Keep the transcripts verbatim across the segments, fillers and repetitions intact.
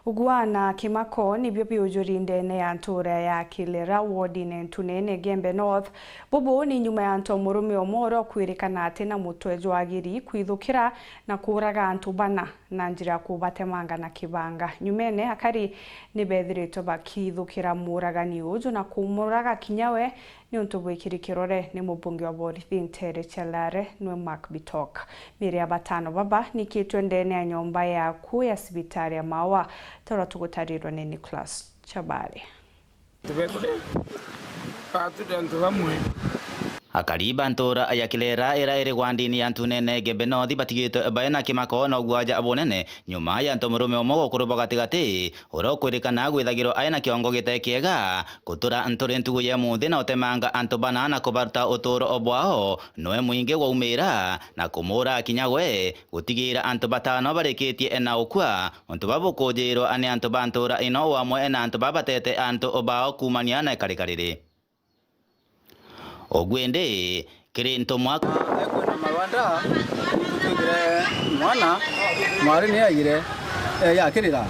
Ugwa na kimako nibio biujuri ndene ya ntura ya Kilera, wodine Ntunene, Gembe North. Bubu ni nyuma ya antu murume umwe uria ukwirikana ati na mutwe jwa agiri kwithukira na kuuraga antu bana na njira ya kubatemanga na kibanga. Nyumene, akari ni bethiritwe bakithukira muuragani uju na kumuraga kinya we, niuntu bwikiri kirore ni mubunge wa Borithi Ntere Chelare, nwe Mark Bitok. Miiri ya batano baba nikitwe ndene ya nyomba ya ku ya cibitari ya Maua, ta uria tugutarirwe ni Nicholas Chabari. Tubekure, baturi antu bamwe. Akari ba ntura ya Kilera iria iri gwandini ya Ntunene, Gembe North, batigitwe baina kimako na ugwaja bunene nyuma ya antu murume umwe gukurubwa gatigati, uria ukwirikana gwithagirwa aina kiongo gite kiega, gutura nturi ntugu ya muthi na utemanga antu bana na kubaruta uturo bwao, nwe mwingi gwaumira na kumuura kinya gwe, gutigira antu batano barikitie na ukua, untu baba bukujirwa ni antu ba ntura ino, wamwe na antu baba batete antu bao kuumania na ikarika riri. Ugwindi, kiri ntumwa. Ekwina marwanda, twigire mwana, mwari ni aigire, eh, yakirira.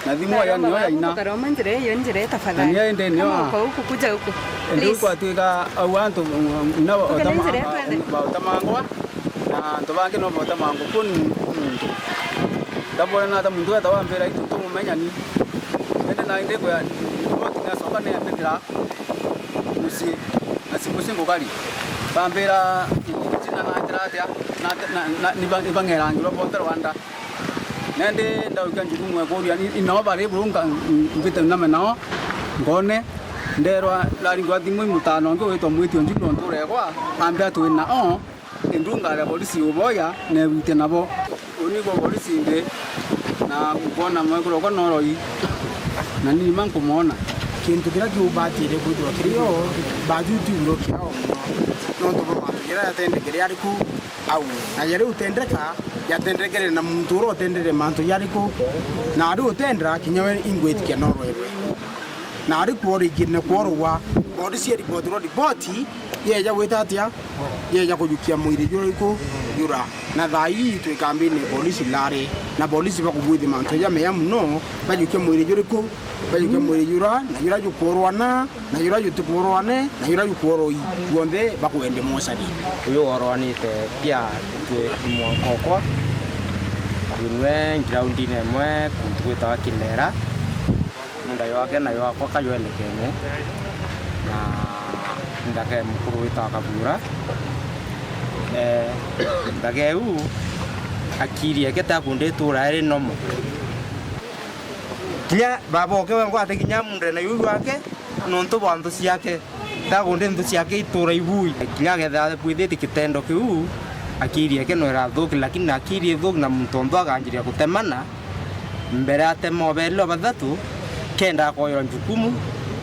Na thimu ya nio yaina. Karoma njira iyo, njira iyo tafadhali. Na nio indi nio. Kama uko huku, kuja huku. Indi please. Twatwika au antu, mm, ina. Tukale njira iyo twende. Bautamangwa, na antu bangi no bautamangwa kuni muntu. Ndabona na ata muntu weta wambira itu tumumenyani. Indi na indi kwa riboti ni acoka ni ambikira mucii, na siku cingukari. Bambira, "Ina naitira atia?" Na, na, na, niba-, nibang'erangirwa bonthe rwanda. Nendi ndaukia njukumu ya kuuria, ni, ni nao bari buru nka-, mbite name nao, ngone, nderwa, ndaringwa thimu i mutano ungi witwa Mwiti Onjuki o ntuura ekwa, ambia, "Twi nao, indi ungaria borisi uboya, neewite nabo." Uni bo borisi ndi, na nkwona mwekuru okwa noroi, na ni ma nkumwona. Kintu kiria kiubatire kwithirwa kiri yo, baju ti nthuru kiao mono, nontu bwa mantu jaria jatendekere ari ku. Au, na jari utendeka, jatendekere na muntu uria utendere mantu jariku, na ari utendera kinya we ingwitikia norwerwe. Na ari kworigire na kworogwa, borisi ya riboti rwa riboti, yeja gwita atia? Yeja kujukia mwiri juriku jura. Na thaa ii twi kambini ya borisi Lari, na borisi bakubwithi mantu jameya mono, bajukia mwiri juriku? Bajukia mwiri jura, na jura jukworwana, na jura jutikworoane, na jura jukworoi, juonthe bakwende mosari. Uyu worwanite pia twi mwanka okwa, twinwe groundine imwe kuntu gwitawa Kilera, munda jwake na jwakwa kajwendekenye, na ndaka e mukuru witawa Kabura. Eh, ndaka iu akiri eke takundi itura iri nomo. Kinya baba oke we ngwate kinya mundene yu jwake, nontu bwa nthu ciake, tagundi nthu ciake itura ibui. Kinya akethira abwithitie kitendo kiu, akiri eke no irathuki, lakini na akiri ithuki na muntu onthe akanjiria gutemana, mbere atema obeli o bathatu, kenda akoywa njukumu,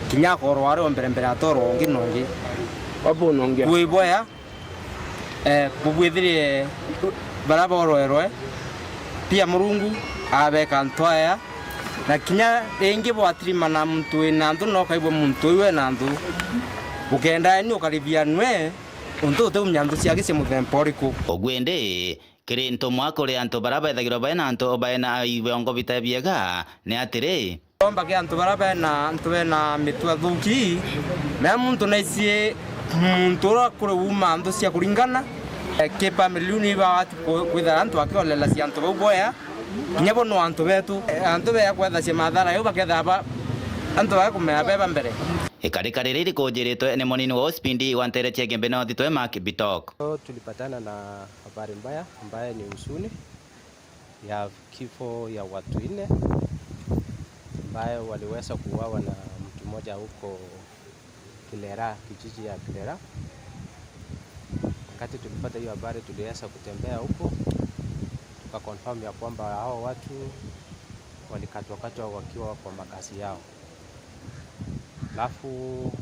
kinya akorwa ari o mbere, mbere atorwa ungi na ungi. Wabu nongia. Kwiboya, Eh, bubwithirie baria boroerwe, pia Murungu abeka antu aya, na kinya ringi bwatirimana muntu wina nthu na ukaigua muntu uyu ena nthu, ukenda ni ukarithia nwe untu utiumenya nthu ciake cia muthemba uriku. Ugwindi, kiri ntumwa kuri antu baria bethagirwa baina antu baina ibiongo bita biega, ni atiri, Omba ki antu baria bena, antu bena mitwe thuki, mea muntu naicii muntu uria kuri uma nthu cia kuringana, eh, ki family ni ibati ku-, kwithira antu akiolelacia antu bau boya, kinya bo no antu betu. Eh, antu bea kwethacia mathara jau bakethira ba, antu baya kumea beba mbere. Ikarika riri rikujiritwe ni munini wa Ospindi wa ntere cia Gembe North twe Mark Bitok. Tulipatana na habari mbaya ambaye ni huzuni ya kifo ya watu nne ambayo waliweza kuuawa na mtu mmoja huko Kilera, kijiji ya Kilera. Wakati tulipata hiyo habari, tuliweza kutembea huko, tukaconfirm ya kwamba hao watu walikatwakatwa wakiwa kwa makazi yao. Alafu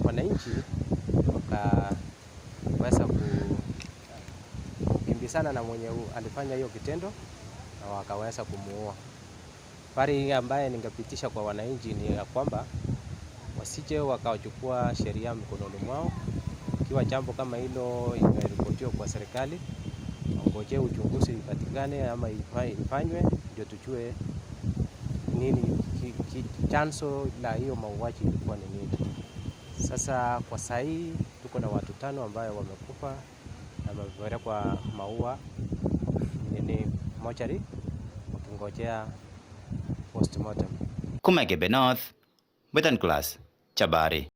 wananchi wakaweza ku-, kukimbizana na mwenye u-, alifanya hiyo kitendo na wakaweza kumuua. Habari ambaye ningepitisha kwa wananchi ni ya kwamba wasije wakachukua sheria mikononi mwao. Ikiwa jambo kama hilo imeripotiwa kwa serikali, wangojee uchunguzi ipatikane ama ifa-, ifanywe, ndio tujue nini Chi-, chanzo la hiyo mauaji ilikuwa ni nini. Sasa kwa saa hii tuko na watu tano ambayo wamekufa na wamepelekwa Maua, nini, mochari, wakingojea postmortem. Kuma Igembe North, Mbwetan Class, Chabari.